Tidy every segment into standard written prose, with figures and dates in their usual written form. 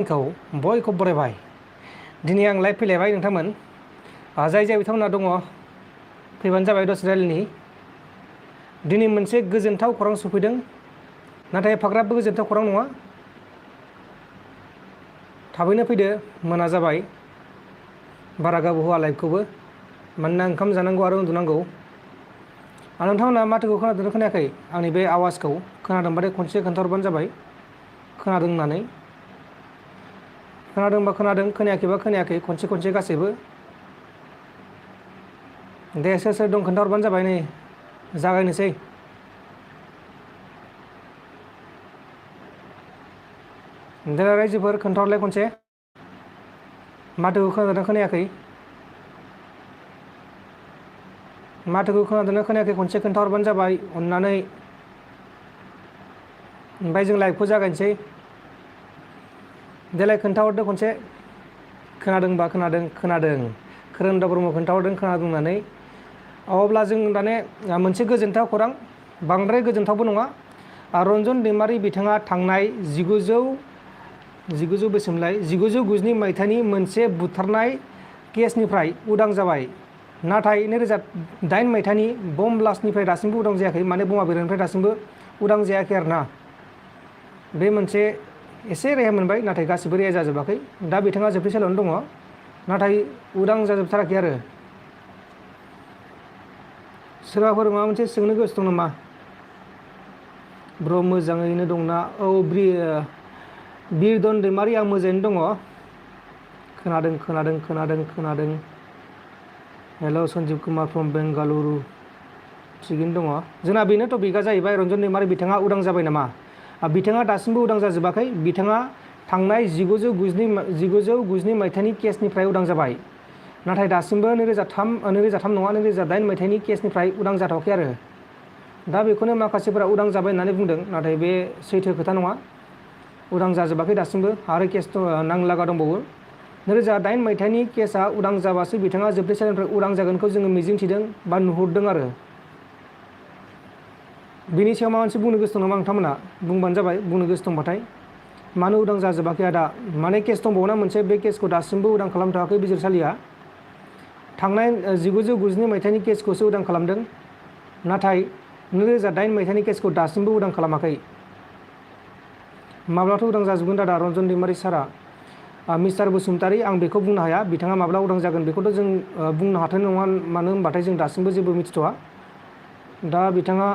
खौ बयखौ बरायबाय। दिनै आं लाइभ फैलायबाय नोंथांमोन। जाय जाय बिथांमोना दङ फैबानो जाबाय दसे रायलायनि। दिनै मोनसे गोजोनथाव खौरां सफैदों, नाथाय एफाग्राबबो गोजोनथाव खौरां नङा। थाबैनो फैदो, मोना जाबाय। बारा गोबाव होआ लाइभखौबो, मानोना ओंखाम जानांगौ आरो उन्दुनांगौ। नोंथांमोना माथोखौ खोनादोंना खोनायाखै? आंनि बे आवाजखौ खोनादोंबाथाय खनसे खोन्थाहरबानो जाबाय खोनादों होननानै। खोनादोंबा खोनादों, खोनायाखैबा खोनायाखै, खनसे गासैबो। दे सोर सोर दं खोन्थाहरबानो जाबाय। नै जागायनोसै। दे रायजोफोर खोन्थाहरलाय खनसे माथोखौ खोनादोंना खोनायाखै? माथोखौ खोनादोंना खोनायाखै खनसे खोन्थाहरबानो जाबाय अननानै। ओमफ्राय जों लाइभखौ जागायनोसै। देलाय खोन्थाहरदो खनसे। खोनादोंबा खोनादों, खोरोमदाव ब्रह्म खोन्थाहरदों खोनादों होननानै। अब्ला जों दाने मोनसे गोजोनथाव खौरां, बांद्राय गोजोनथावबो नङा। रन्जन दैमारि बिथाङा थांनाय 1990 मायथाइनि मोनसे बुथारनाय केसनिफ्राय उदां जाबाय। नाथाय 2008 मायथाइनि बम ब्लास्टनिफ्राय दासिमबो उदां जायाखै। माने बमा बेरनायनिफ्राय दासिमबो उदां जायाखै आरोना। बे मोनसे एसे रेहाय मोनबाय, नाथाय गासिबो रेहाय जाजोबाखै। दा बिथाङा जोबथेसालियावनो दङ, नाथाय उदां जाजोबथाराखै आरो। सोरबाफोर माबा मोनसे सोंनो गोसो दं नामा? ब्र मोजाङैनो दंना? औ बिरदन दैमारि, आं मोजाङैनो दङ। खोनादों। हेल' सन्जिब कुमार फ्रम बेंगालुरु। थिगैनो दङ। जोंना बेनो टपिकआ जाहैबाय रन्जन दैमारि बिथाङा उदां जाबाय नामा? बिथाङा दासिमबो उदां जाजोबाखै। बिथाङा थांनाय 1990 मायथाइनि केसनिफ्राय उदां जाबाय। नाथाय दासिमबो 2008 मायथाइनि केसनिफ्राय उदां जाथ'वाखै आरो। दा बेखौनो माखासेफोरा उदां जाबाय होननानै बुंदों, नाथाय बे सैथो खोथा नङा। उदां जाजोबाखै दासिमबो, आरो केस नांलागा दंबावो। 2008 मायथाइनि केसआ उदां जाबासो बिथाङा जोबथेसालिनिफ्राय उदां जागोनखौ जोङो मिजिंथिदों बा नुहुरदों आरो। बिनि सायाव माबा मोनसे बुंनो गोसो दं नामा नोंथांमोना? बुंबानो जाबाय बुंनो गोसो दंबाथाय। मानो उदां जाजोबाखै आदा? माने केस दंबावोना मोनसे, बे केसखौ दासिमबो उदां खालामथ'वाखै बिजिरसालिया। थांनाय 1990 मायथाइनि केसखौसो उदां खालामदों, नाथाय 2008 मायथाइनि केसखौ दासिमबो उदां खालामाखै। माब्लाथ' उदां जाजोबगोन दादा रन्जन दैमारि सारा? मिस्टार बसुमतारी, आं बेखौ बुंनो हाया। बिथाङा माब्ला उदां जागोन बेखौथ' जों बुंनो हाथाव नङा। मानो होनबाथाय जों दासिमबो जेबो मिथिथ'वा। दा बिथाङा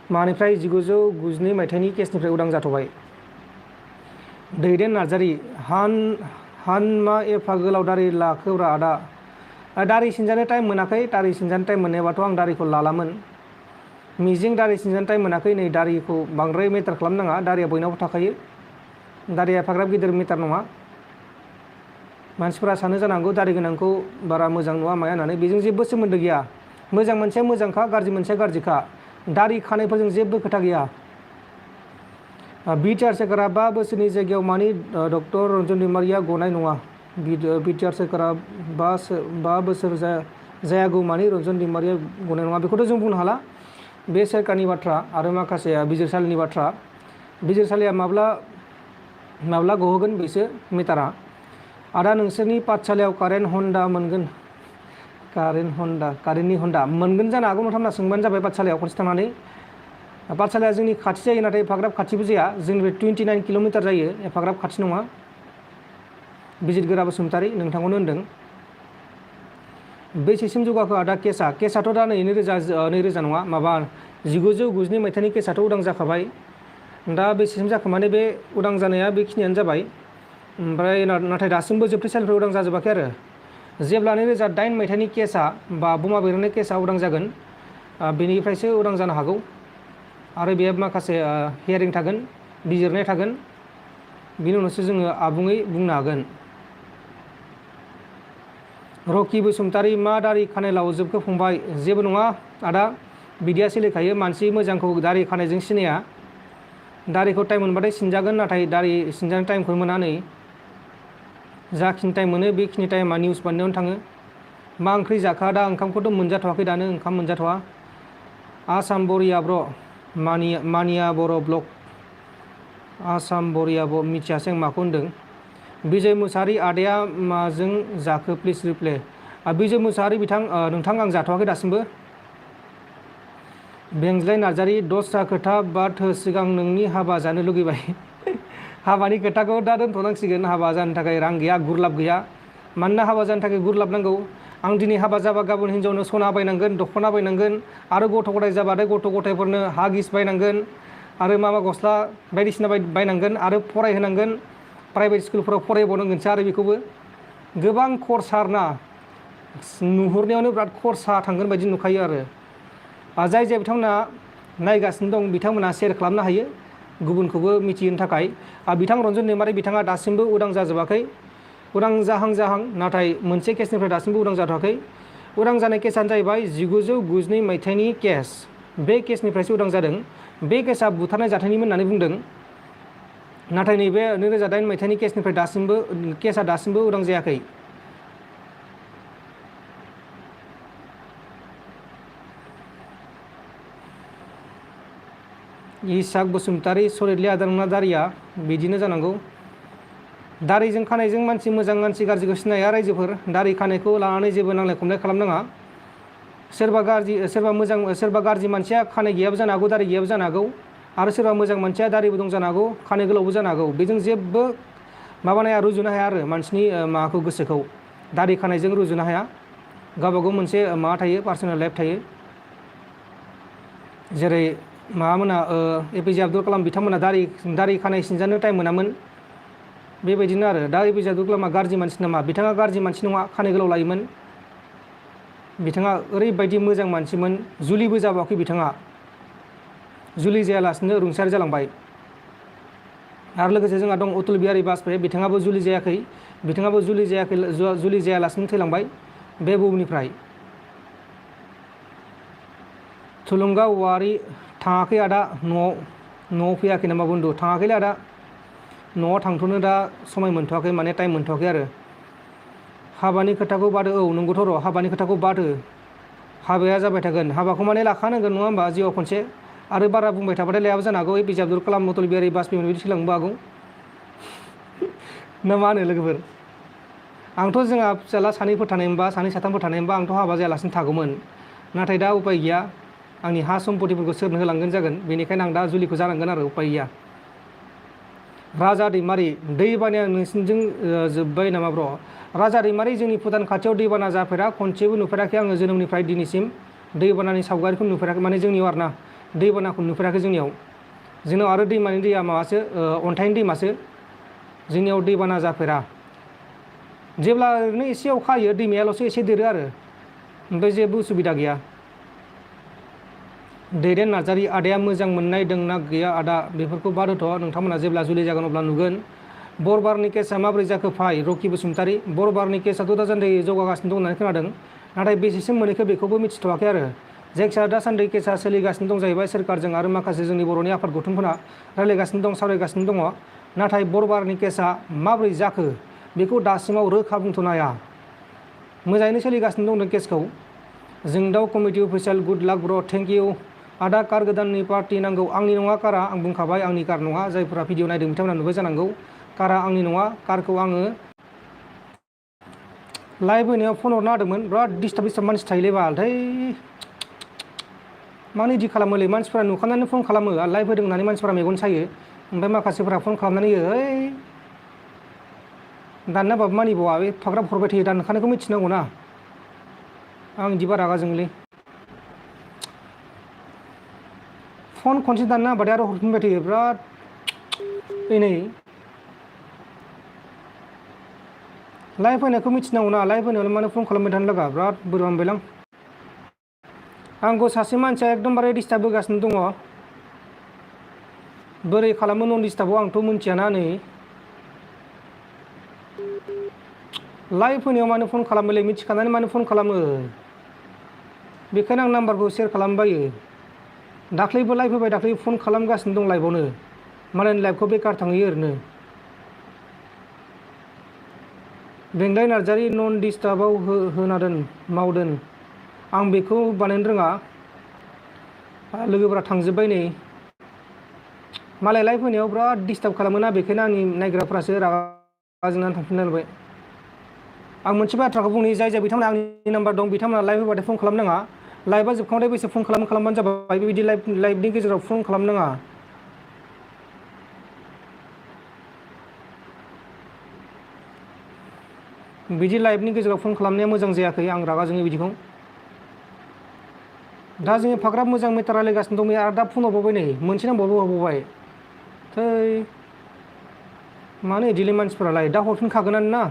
मानिफ्राय 1990 मायथाइनि केसनिफ्राय उदां जाथ'बाय। दैदेन नार्जारि, हानमा एफा गोलाव दारि लाखोब्रा आदा? दारि सिनजानो टाइम मोनाखै। दारि सिनजानो टाइम मोननायबाथ' आं दारिखौ लालामोन। मिजिं दारि सिनजानो टाइम मोनाखै। नै दारिखौ बांद्राय मेटार खालामनाङा, दारिया बयनावबो थाखायो। दारिया एफाग्राब गिदिर मेटार नङा। मानसिफोरा सानो जानांगौ दारि गोनांखौ बारा मोजां नुवा माया होननानै। बेजों जेबो सोमोन्दो गैया। मोजां मोनसेया मोजांखा, गाज्रि मोनसेया गाज्रिखा। दारि खानायफोरजों जेबो खोथा गैया। बिटिआर सोरखारा 5 बोसोरनि जायगायाव मानि डक्टर रन्जन दैमारिया गनाय नङा? बिटिआर सोरखारा 5 बोसोर जायागौ मानि रन्जन दैमारिया गनाय नङा? बेखौथ' जों बुंनो हाला। बे सोरखारनि बाथ्रा आरो माखासे बिजिरसालिनि बाथ्रा। बिजिरसालिया माब्ला गहोगोन बेसो मेटारा। आदा नोंसोरनि पाठसालायाव कारेन्ट कारेन्टनि हन्डा मोनगोन जानो हागौ। नोंथांमोना सोंबानो जाबाय पाठसालायाव खनसे थांनानै। पाठसालाया जोंनि खाथि जायो, नाथाय एफाग्राब खाथिबो जाया। जोंनिफ्राय 29 किल'मिटार जायो, एफाग्राब खाथि नङा। बिजिरगोरा बसुमतारी, नोंथांखौनो होनदों। बेसेसिम जौगाखो आदा केसआथ' दा नै 2000 नङा, माबा 1990 मायथाइनि केसआथ' उदां जाखाबाय। दा बेसेसिम जाखो माने बे उदां जानाया बेखिनियानो जाबाय। ओमफ्राय नाथाय दासिमबो जोबथेसालिनिफ्राय उदां जाजोबाखै आरो। जेब्ला 2008 मायथाइनि केसआ बा बमा बेरनाय केसआ उदां जागोन, बेनिफ्रायसो उदां जानो हागौ। आरो बेयाव माखासे हियारिं थागोन, बिजिरनाय थागोन। बिनि उनावसो जोङो आबुङै बुंनो हागोन। रकि बसुमतारी, मा दारि खानाय लावजोबखो फंबाय? जेबो नङा आदा, बिदिया सोलिखायो। मानसि मोजांखौ दारि खानायजों सिनाया। दारिखौ टाइम मोनबाथाय सिनजागोन, नाथाय दारि सिनजानो टाइमखौ मोना। नै जाखिनि टाइम मोनो बेखिनि टाइमा निउस बानायनायावनो थाङो। मा ओंख्रि जाखो आदा? ओंखामखौथ' मोनजाथ'वाखै दानो, ओंखाम मोनजाथ'वा। आसाम बरिया ब्र, मानिया बर' ब्लग। आसाम बरिया मिथियासै आं माखौ होनदों। बिजय मुसाहारि आदाया माजों जाखो प्लिज रिप्ले। बिजय मुसाहारि बिथां नोंथां आं जाथ'वाखै दासिमबो। बेंज्लाय नार्जारि दस्रा खोथा बाद हो सिगां नोंनि हाबा जानो लुगैबाय। हाबानि खोथाखौ दा दोनथ'नांसिगोन। हाबा जानो थाखाय रां गैया, गुरलाब गैया। मानोना हाबा जानो थाखाय गुरलाब नांगौ। आं दिनै हाबा जाबा गाबोन हिन्जावनो सना बायनांगोन, दख'ना बायनांगोन, आरो गथ' गथाय जाबाथाय गथ' गथायफोरनो हागिस बायनांगोन, आरो माबा गस्ला बायदिसिना बायनांगोन, आरो फरायहोनांगोन, प्राइभेट स्कुलफोराव फरायबावनांगोनसो आरो बेखौबो। गोबां खरसा आरोना, नुहुरनायावनो बिराद खरसा थांगोन बायदि नुखायो आरो। जाय जाय बिथांमोना नायगासिनो दं बिथांमोना शेयार खालामनो हायो गुबुनखौबो मिथिहोनो थाखाय। बिथां रन्जन दैमारि बिथाङा दासिमबो उदां जाजोबाखै। उदां जाहां नाथाय मोनसे केसनिफ्राय दासिमबो उदां जाथ'वाखै। उदां जानाय केसानो जाहैबाय 1992 मायथाइनि केस। बे केसनिफ्रायसो उदां जादों। बे केसा बुथारनाय जाथायनिमोन होननानै बुंदों। नाथाय नैबे 2008 मायथाइनि केसनिफ्राय केसा दासिमबो उदां जायाखै। इसाक बसुमतारी सलिडलि आदा नोंना दारिया बिदिनो जानांगौ। दारिजों खानायजों मानसि मोजां मानसि गाज्रिखौ सिनाया रायजोफोर। दारि खानायखौ लानानै जेबो नांलाय खमलाय खालामनाङा। सोरबा गाज्रि मानसिया खानाय गैयाबो जानो हागौ, दारि गैयाबो जानो हागौ, आरो सोरबा मोजां मानसिया दारिबो दं जानो हागौ, खानाय गोलावबो जानो हागौ। बेजों जेबो माबानाया रुजुनो हाया आरो मानसिनि माबाखौ गोसोखौ दारि खानायजों रुजुनो हाया। गावबागाव मोनसे माबा थायो, पार्सनेल लाइफ थायो। जेरै माबामोना एपिजे आब्दुल कालाम बिथांमोना दारि खानाय सिनजानो टाइम मोनामोन। बेबायदिनो आरो दा एपिजे आब्दुल कालामा गाज्रि मानसि नामा? बिथाङा गाज्रि मानसि नङा, खानाय गोलाव लायोमोन। बिथाङा ओरैबायदि मोजां मानसिमोन। जुलिबो जाबावाखै बिथाङा, जुलि जायालासिनो रुंसारि जालांबाय। आरो लोगोसे जोंहा दं अटल बिहारि बाजपेयी। बिथाङाबो जुलि जायाखै, जुलि जायालासिनो थैलांबाय बे बुहुमनिफ्राय। थुलुंगा औवारि थाङाखै आदा, न'आव फैयाखै नामा बन्दु? थाङाखैलै आदा, न'आव थांथ'नो दा समाय मोनथ'वाखै, माने टाइम मोनथ'वाखै आरो। हाबानि खोथाखौ बादो। औ नंगौथ' र', हाबानि खोथाखौ बादो। हाबाया जाबाय थागोन। हाबाखौ माने लाखानांगोन नङा होमबा जिउआव खनसे। आरो बारा बुंबाय थाबाथाय लायाबो जानो हागौ। एपिजे आब्दुल कालाम, अटल बिहारि बाजपेयी बिदि थैलांनोबो हागौ। ना मा होनो लोगोफोर? आंथ' जोंहा फिसाला सानैफोर थानायमोनबा, सानै साथामफोर थानायमोनबा आंथ' हाबा जायालासिनो थागौमोन। नाथाय दा उपाय गैया। आंनि हा सम्पतिफोरखौ सोरनो होलांगोन जागोन। बेनिखायनो आं दा जुलिखौ जानांगोन आरो, उपाय गैया। राजा दैमारि दैबानाया नोंसिनिजों जोब्बाय नामा ब्र'? राजा दैमारि जोंनि भुटान खाथियाव दैबाना जाफेरा, खनसेबो नुफेराखै आङो जोनोमनिफ्राय दिनैसिम। दैबानानि सावगारिखौ नुफेराखै, माने जोंनियाव आरोना दैबानाखौ नुफेराखै जोंनियाव। जोंनाव आरो दैमानि दैया माबासो अन्थाइनि दैमासो। जोंनियाव दैबाना जाफेरा। जेब्ला ओरैनो एसे अखा हायो दैमायाल'सो एसे देरो आरो, ओमफ्राय जेबो उसुबिदा गैया। दैदेन नार्जारि आदाया मोजां मोननाय दंना गैया आदा? बेफोरखौ बाद होथ', नोंथांमोना जेब्ला जुलि जागोन अब्ला नुगोन। बरबारनि केसा माबोरै जाखो फाय? रकि बसुमतारी बरबारनि केसाथ' दासान्दि जौगागासिनो दं होननानै खोनादों। नाथाय बेसेसिम मोनहैखो बेखौबो मिथिथ'वाखै आरो। जायखिजाया दासान्दि केसा सोलिगासिनो दं जाहैबाय। सोरखारजों आरो माखासे जोंनि बर'नि आफाद गौथुमफोरा रायज्लायगासिनो दं, सावरायगासिनो दङ। नाथाय बरबारनि केसा माबोरै जाखो बेखौ दासिमाव रोखा बुंथ'नो हाया। मोजाङैनो सोलिगासिनो दं केसखौ। जोंदाव कमिटि अफिसियेल गुड लाक ब्र', थेंक इउ। आदा कार गोदाननि पार्टि नांगौ। आंनि नङा कारा, आं बुंखाबाय आंनि कार नङा। जायफोरा भिडिअ नायदों बिथांमोना नुबाय जानांगौ। कारा आंनि नङा। कारखौ आङो लाइभ होनायाव फन हरना होदोंमोन। बिराद डिस्टार्ब मानसि थायोलै बाल, थै मानो इदि खालामोलै? मानसिफ्रा नुखानानै फन खालामो, लाइभ होदों होननानै मानसिफ्रा मेगन सायो। ओमफ्राय माखासेफ्रा फन खालामनानै होयो, ओइ दाननाबाबो मानिबावा, बे एफाग्राब हरबाय थायो। दानखानायखौ मिथिनांगौ ना। आं बिदिबा रागा जोङोलै। फन खनसे दानना होबाथाय आरो हरफिनबाय थायो, बिराद नै लाइभ होनायखौ मिथिनांगौ ना। लाइभ होनायावलाय मानो फन खालामबाय थानो लागा, बिराद बोरैबा मोनबायलां। आंखौ सासे मानसिया एकदमबारे डिस्टार्ब होगासिनो दङ। बोरै खालामो नन डिस्टार्बआव आंथ' मिथियाना। नै लाइभ होनायाव मानो फन खालामोलै? मिथिखानानै मानो फन खालामो? बेखायनो आं नाम्बारखौ सेयार खालामबायो। दाख्लैबो लाइभ होबाय, दाख्लै फन खालामगासिनो दं लाइभआवनो। मालायनि लाइभखौ बेकार थांहोयो ओरैनो। बेंलाय नार्जारि नन डिस्टार्बआव होनादोन मावदों। आं बेखौ बानायनो रोङा। लोगोफोरा थांजोब्बाय नै। मालाय लाइभ होनायाव बिराद डिस्टार्ब खालामोना बेखायनो आंनि नायग्राफ्रासो रागा जोंनानै थांफिनना लाबाय। आं मोनसे बाथ्राखौ बुंनि जाय जाय बिथांमोना आंनि नाम्बार दं बिथांमोना लाइभ होबाथाय फन खालामनाङा। लाइभआ जोबखांनाय बैसो फन खालामबानो जाबाय बेबायदि लाइभनि गेजेराव फन खालामनाङा। बिदि लाइभनि गेजेराव फन खालामनाया मोजां जायाखै आं रागा जोङो बिदिखौ। दा जों एफाग्राब मोजां मेटार रायलायगासिनो दं आरो दा फन हरबावबाय नै मोनसे नाम्बारबो हरबावबाय। थै मानो इदिलै मानसिफोरालाय दा हरफिनखागोनानो ना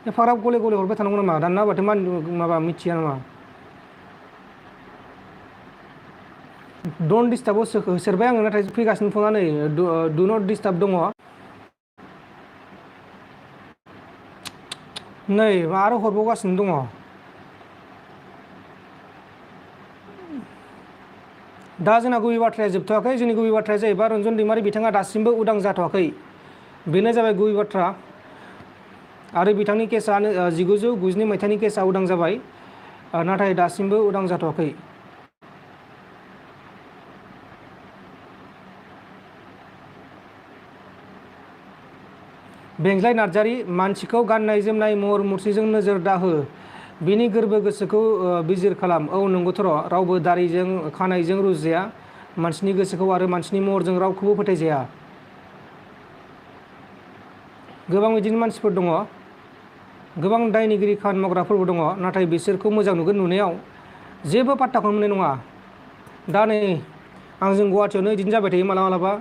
एफाग्राब गले गले हरबाय थानांगौ नामा दानना होबाथाय माबा मिथिया नामा। डन्ट डिस्टार्बआव होसोरबाय आङो नाथाय फैगासिनो फना नै डु नट डिस्टार्ब दङ। नै आरो हरबावगासिनो दङ। दा जोंना गुबै बाथ्राया जोबथ'वाखै जोंनि गुबै बाथ्राया जाहैबाय रन्जन दैमारि बिथाङा दासिमबो उदां जाथ'वाखै बेनो जाबाय गुबै बाथ्रा। आरो बिथांनि केसा 1990 मायथाइनि केसा उदां जाबाय नाथाय दासिमबो उदां जाथ'वाखै। बेंज्लाय नार्जारि मानसिखौ गाननाय जोमनाय महर मुस्रिजों नोजोर दाहो बिनि गोरबो गोसोखौ बिजिर खालाम। औ नंगौथ' रावबो दारिजों खानायजों रुजुजाया मानसिनि गोसोखौ आरो मानसिनि महरजों रावखौबो फोथायजाया। गोबां बिदिनो मानसिफोर दङ गोबां दायनिगिरि खामानि मावग्राफोरबो दङ नाथाय बिसोरखौ मोजां नुगोन नुनायाव जेबो पात्ताखौनो मोननाय नङा। दा नै आंजों गुवाहाटियावनो बिदिनो जाबाय थायो मालाबा मालाबा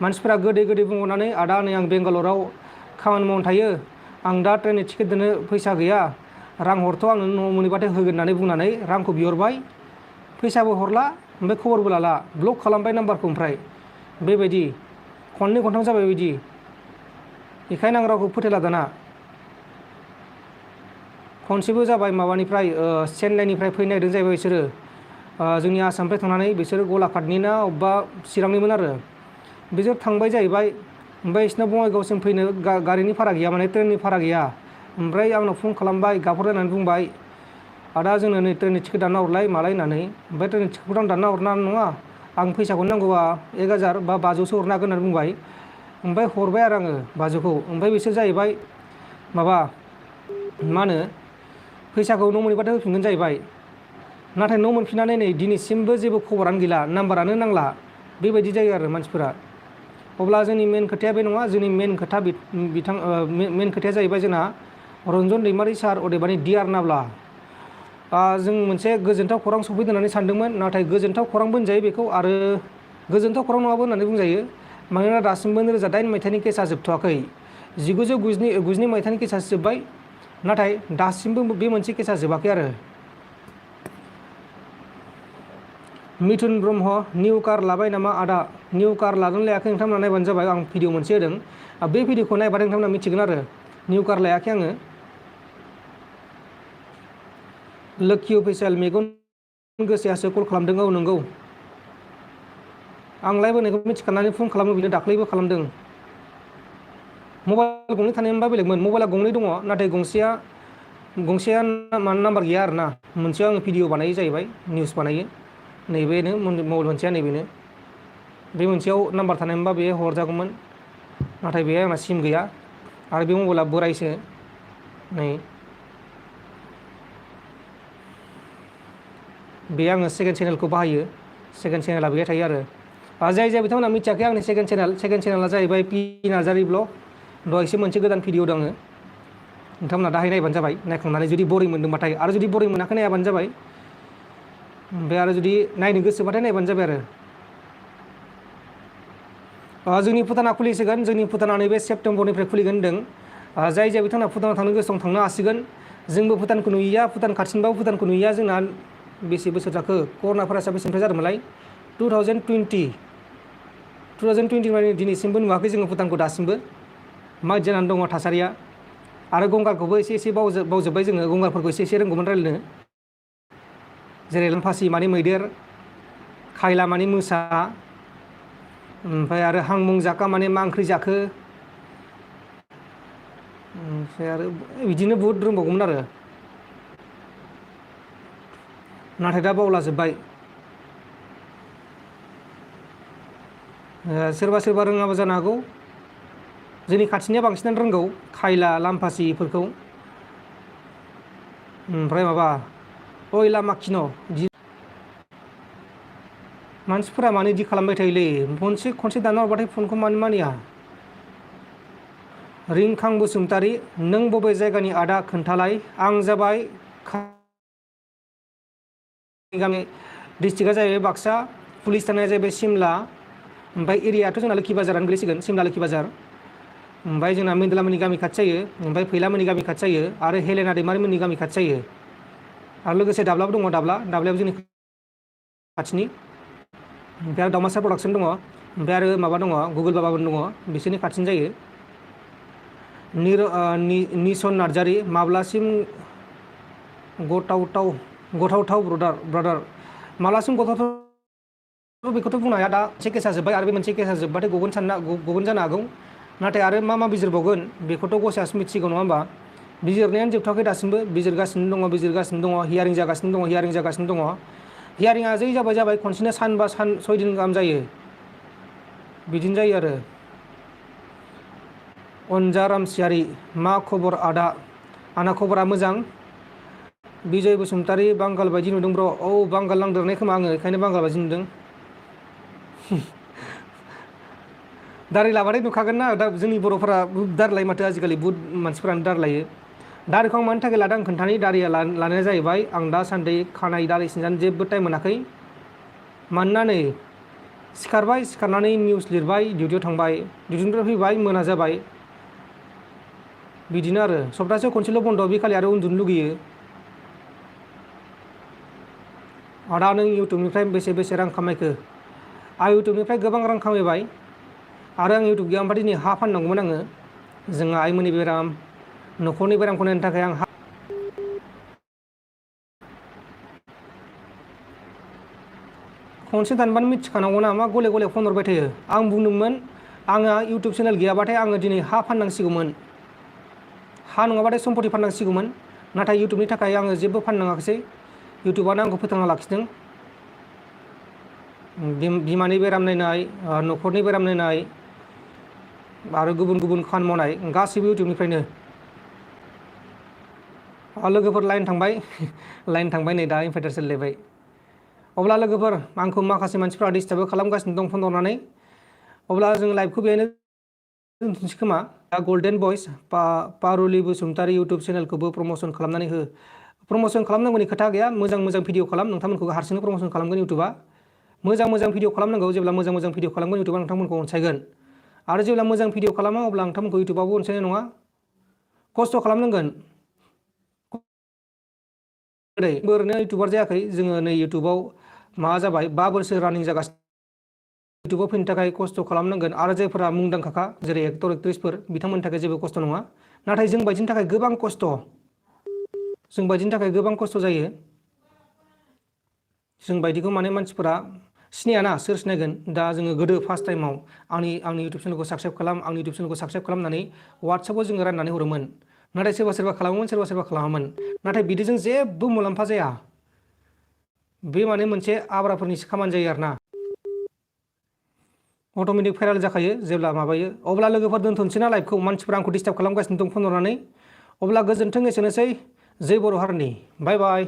मानसिफोरा गोदै गोदै बुंहरनानै आदा नै आं बेंगालराव खामानि मावनो थायो आं दा ट्रेननि टिकेट दोनो फैसा गैया रां हरथ' आंनो न'आव मोनहैबाथाय होगोन होननानै बुंनानै रांखौ बिहरबाय फैसाबो हरला ओमफ्राय खबरबो लाला ब्लक खालामबाय नाम्बारखौ। ओमफ्राय बेबायदि खननै खनथाम जाबाय बिदि बेखायनो आं रावखौ फोथायला दाना। खनसेबो जाबाय माबानिफ्राय चेन्नाइनिफ्राय फैनो नागिरदों जाहैबाय बिसोरो जोंनि आसामनिफ्राय थांनानै बिसोरो गलाघाटनि ना अबेबा चिरांनिमोन आरो बिसोर थांबाय जाहैबाय ओमफ्राय बिसोरना बङाइगावसिम फैनो गारिनि भारा गैया माने ट्रेननि भारा गैया। ओमफ्राय आंनाव फन खालामबाय गाबहरलायनानै बुंबाय आदा जोंनो नै ट्रेननि टिकेट दानना हरलाय मालाय होननानै ओमफ्राय ट्रेननि टिकेटखौथ' आं दानना हरनो हानाय नङा आं फैसाखौनो नांगौबा 1000 बा 500सो हरनो हागोन होननानै बुंबाय। ओमफ्राय हरबाय आरो आङो 500खौ ओमफ्राय बिसोर जाहैबाय माबा मा होनो फैसाखौ न' मोनहैबाथाय होफिनगोन जाहैबाय नाथाय न' मोनफिननानै नै दिनैसिमबो जेबो खबरानो गैला नाम्बारानो नांला बेबायदि जायो आरो मानसिफोरा। अब्ला जोंनि मेन खोथाया बे नङा जोंनि मेन खोथाया जाहैबाय जोंना रन्जन दैमारि सार अदेबानि डियार नाब्ला जों मोनसे गोजोनथाव खौरां सफैदों होननानै सानदोंमोन नाथाय गोजोनथाव खौरांबो होनजायो बेखौ आरो गोजोनथाव खौरां नङाबो होननानै बुंजायो। मानोना दासिमबो 2008 मायथाइनि केसा जोबथ'वाखै 1990 मायथाइनि केसासो जोब्बाय नाथाय दासिमबो बे मोनसे केसा जोबाखै आरो। मिथुन ब्रह्म निउ कार लाबाय नामा आदा निउ कार लादों लायाखै नोंथांमोना नायबानो जाबाय आं भिडिअ मोनसे होदों बे भिडिअखौ नायबाथाय नोंथांमोना मिथिगोन आरो निउ कार लायाखै आङो। लोक्षि अफिसियेल मेगन गोसायासो कल खालामदों औ नंगौ आं लाइभ होनायखौ मिथिखानानै फन खालामो बिनो दाख्लैबो खालामदों। मबाइल गंनै थानायमोनबा बेलेगमोन मबाइला गंनै दङ नाथाय गंसेया नाम्बार गैया आरोना मोनसेयाव आङो भिडिअ बानायो जाहैबाय निउस बानायो नैबेनो मबाइल मोनसेया नैबेनो बे मोनसेयाव नाम्बार थानायमोनबा बे हरजागौमोन नाथाय बेहाय आंना सिम गैया आरो बे मबाइला बोरायसो नै बे आङो सेकेन्ड चेनेलखौ बाहायो सेकेन्ड चेनेला बेहाय थायो आरो जाय जाय बिथांमोना मिथियाखै आंनि सेकेन्ड चेनेला जाहैबाय पि नार्जारि ब्लग दहायसो मोनसे गोदान भिडिअ दं आङो नोंथांमोना दाहाय नायबानो जाबाय नायखांनानै जुदि बरिं मोनदोंबाथाय आरो जुदि बरिं मोनाखै नायाबानो जाबाय ओमफ्राय आरो जुदि नायनो गोसोबाथाय नायबानो जाबाय आरो जोंनि भुटाना खुलिसिगोन जोंनि भुटाना नैबे सेप्तेम्बरनिफ्राय खुलिगोन होनदों जाय जाय बिथांमोना भुटानाव थांनो गोसो दं थांनो हासिगोन जोंबो भुटानखौ नुयैया भुटान खाथिनिबाबो भुटानखौ नुयैया जोंना बेसे बोसोर जाखो कर'ना भाइरासआ बेसेनिफ्राय जादोंमोनलाय 2020 माने दिनैसिमबो नुवाखै जोङो भुटानखौ दासिमबो मा जानानै दङ थासारिया आरो गंगारखौबो एसे एसे बावजोब्बाय जोङो गंगारफोरखौ एसे एसे रोंगौमोन रायज्लायनो जेरै लामफासि माने मैदेर खायला माने मोसा ओमफ्राय आरो हांमों जाखा माने मा ओंख्रि जाखो ओमफ्राय आरो बिदिनो बहुद रोंबावगौमोन आरो नाथाय दा बावलाजोब्बाय सोरबा सोरबा रोङाबो जानो हागौ जोंनि खाथिनिया बांसिनानो रोंगौ खायला लाम्फासिफोरखौ ओमफ्राय माबा अइला माखिन' बिदि मानसिफोरा मानो इदि खालामबाय थायोलै खनसे दाना हरबाथाय फनखौ मानो मानिया रिंखां बसुमतारी नों बबे जायगानि आदा खोन्थालाय आं जाबाय गामि डिस्ट्रिक्टआ जाहैबाय बाक्सा पुलिस थानाया जाहैबाय सिमला ओमफ्राय एरियाथ' जोंना लोखि बाजारानो गोलैसिगोन सिमला लोखि बाजार ओमफ्राय जोंना मेन्देलामोननि गामि खाथि जायो ओमफ्राय फैलामोननि गामि खाथि जायो आरो हेलेना दैमारिमोननि गामि खाथि जायो आरो लोगोसे दाब्लाबो दङ दाब्लायाबो जोंनि खाथिनि ओमफ्राय आरो दाउमासार प्रडाक्सन दङ ओमफ्राय आरो माबा दङ गुगोल बाबाबो दङ बिसोरनि खाथिनि जायो निसन नार्जारि माब्लासिम गथावथाव ब्रादार माब्लासिम गथावथाव बेखौथ' बुंनो हाया दा मोनसे केसा जोब्बाय आरो बे मोनसे केसा जोब्बाथाय गगोन जानो हागौ नाथाय आरो मा बिजिरबावगोन बेखौथ' गसायासो मिथिगौ नङा होमबा बिजिरनायानो जोबथ'वाखै दासिमबो बिजिरगासिनो दङ हियारिं जागासिनो दङ हियारिंआ जै जाबाय खनसेनो सानबा 6 दिन गाहाम जायो बिदिनो जायो आरो अनजा रामसियारि मा खबर आदा आंना खबरा मोजां बिजय बसुमतारी बांगाल बायदि नुदों ब्र औ बांगाल नांदेरनाय खोमा आङो बेखायनो बांगाल बायदि नुदों दारि लाबाथाय नुखागोन ना दा जोंनि बर'फोरा दारलायो माथो आजिखालि बुहुद मानसिफोरानो दारलायो दारिखौ आं मानि थाखाय लादों आं खोन्थानि दारिया लानाया जाहैबाय आं दासान्दि खानाय दारि सिनजानो जेबो टाइम मोनाखै मानोना नै सिखारनानै निउस लिरबाय डिउटियाव थांबाय डिउटिनिफ्राय फैबाय मोना जाबाय बिदिनो आरो सप्तासेयाव खनसेल' बन्द' बे खालि आरो उन्दुनो लुगैयो आदा नों इउटुबनिफ्राय बेसे रां खामायखो आं इउटुबनिफ्राय गोबां रां खामायबाय आरो आं इउटुब गैयामोनबा दिनै हा फाननांगौमोन आङो जोंहा आइमोननि बेराम न'खरनि बेरामखौ नायनो थाखाय आं खनसे दानबानो मिथिखानांगौ ना मा गले गले फन हरबाय थायो आं बुंदोंमोन आंहा इउटुब चेनेल गैयाबाथाय आङो दिनै हा फाननांसिगौमोन हा नङाबाथाय सम्पति फाननांसिगौमोन नाथाय इउटुबनि थाखाय आङो जेबो फाननाङाखिसै इउटुबानो आंखौ फोथांना लाखिदों बिमानि बेराम नायनाय न'खरनि बेराम नायनाय आरो गुबुन खामानि मावनाय गासैबो इउटुबनिफ्रायनो लोगोफोर लाइन थांबाय नै दा इनभार्टार सोलायबाय अब्ला लोगोफोर आंखौ माखासे मानसिफ्रा डिस्टार्बबो खालामगासिनो दं फन हरनानै अब्ला जों लाइभखौ बेहायनो दोनथ'नोसै खोमा दा गल्डेन भइस पारुलि बसुमतारी इउटुब चेनेलखौबो प्रम'सन खालामनानै हो प्रम'सन खालामनांगौनि खोथा गैया मोजां भिडिअ खालाम नोंथांमोनखौ हारसिंनो प्रम'सन खालामगोन इउटुबा मोजां भिडिअ खालामनांगौ जेब्ला मोजां भिडिअ खालामगोन इउटुबा नोंथांमोनखौ अनसायगोन आरो जेब्ला मोजां भिडिअ खालामा अब्ला नोंथांमोनखौ इउटुबाबो अनसायनाय नङा खस्थ' खालामनांगोन ओरैनो इउटुबार जायाखै जोङो नै इउटुबाव माबा जाबाय 5 बोसोर रानिं जागासिनो इउटुबाव फैनो थाखाय खस्थ' खालामनांगोन आरो जायफोरा मुंदांखा जेरै एक्टर एक्ट्रिसफोर बिथांमोननि थाखाय जेबो खस्थ' नङा नाथाय जों बायदिनि थाखाय गोबां खस्थ' जायो जों बायदिखौ माने मानसिफोरा सिनायाना सोर सिनायगोन दा जोङो गोदो फार्स्ट टाइमाव आंनि इउटुब चेनेलखौ साबस्क्राइब खालामनानै वाट्सएपाव जोङो राननानै हरोमोन नाथाय सोरबा खालामोमोन सोरबा खालामामोन नाथाय बिदिजों जेबो मुलाम्फा जाया बे माने मोनसे आब्राफोरनिसो खामानि जायो आरोना अट'मेटिक भाइरेल जाखायो जेब्ला माबायो अब्ला लोगोफोर दोनथ'नोसै ना लाइभखौ मानसिफोरा आंखौ डिस्टार्ब खालामगासिनो दं फन हरनानै अब्ला गोजोन्थों एसेनोसै जै बर' हारिनि बाय बाय